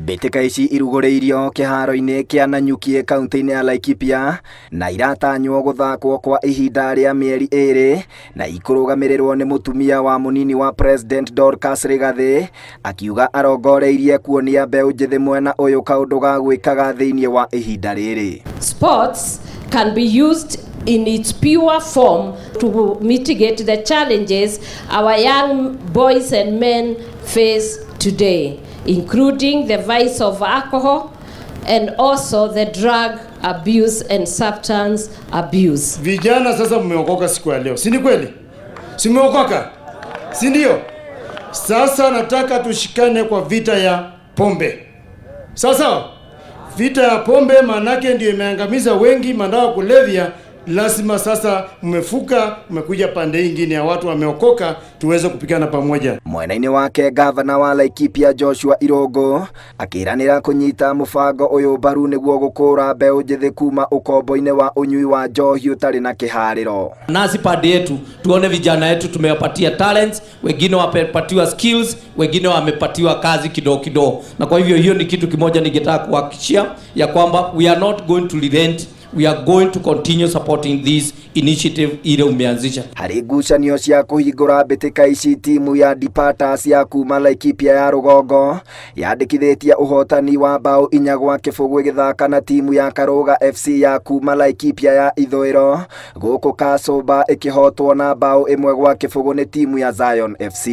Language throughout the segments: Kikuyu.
Mbĩtĩka ici irugũrĩirio kĩharo-inĩ kĩa Nanyuki kaunti-inĩ ya Laikipia na iratanywo gũthakwo kwa ihinda rĩa mĩeri ĩrĩ na ikũrũgamĩrĩrwo nĩ mũtumia wa mũnini wa President Dorcas Rigathi, akiuga arongoreirie kuonia mbeũ njĩthĩ mwena ũyũ kaũndũ ga gwĩkaga thĩinĩ wa ihinda rĩrĩ. Sports can be used in its pure form to mitigate the challenges our young boys and men face today, including the vice of alcohol and also the drug abuse and substance abuse. Vijana sasa mmeokoka siku ya leo, si ni kweli? Si mmeokoka, si ndio? Sasa nataka tushikane kwa vita ya pombe. Sasa vita ya pombe manake ndio imeangamiza wengi, madawa kulevya. Lazima sasa mmefuka, mmekuja pande ingine ya watu wameokoka, tuweze kupigana pamoja. Mwena-inĩ wake, gavana wa Laikipia Joshua Irũngũ akĩranĩra kũnyita mũbango ũyũ mbaru nĩguo gũkũra mbeũ njĩthĩ kuma ũkombo-inĩ wa ũnyui wa njohi ũtarĩ na kĩharĩro. Nasi pande yetu tuone vijana wetu tumewapatia talents, wengine wamepatiwa skills, wengine wamepatiwa kazi kidogo kidogo, na kwa hivyo hiyo ni kitu kimoja ningetaka kuhakikishia ya kwamba we are not going to relent, we are going to continue supporting this initiative ile umeanzisha. Harĩ ngucanio cia kũhingũra mbĩtĩka ici, timu ya Departers ya kuma Laikipia ya rũgongo yandĩkithĩtie ũhotani wa mbaũ 4-0 ĩgĩthaka na timu ya Karũga FC ya kuma Laikipia ya ithũĩro, gũkũ Kasũmba ĩkĩhotwo na mbaũ 1-0 nĩ timu ya Zion FC.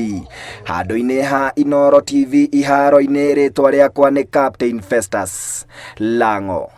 Handũ-inĩ ha Inoro TV iharo-inĩ, rĩtwa rĩakwa nĩ Captain Festus Lango.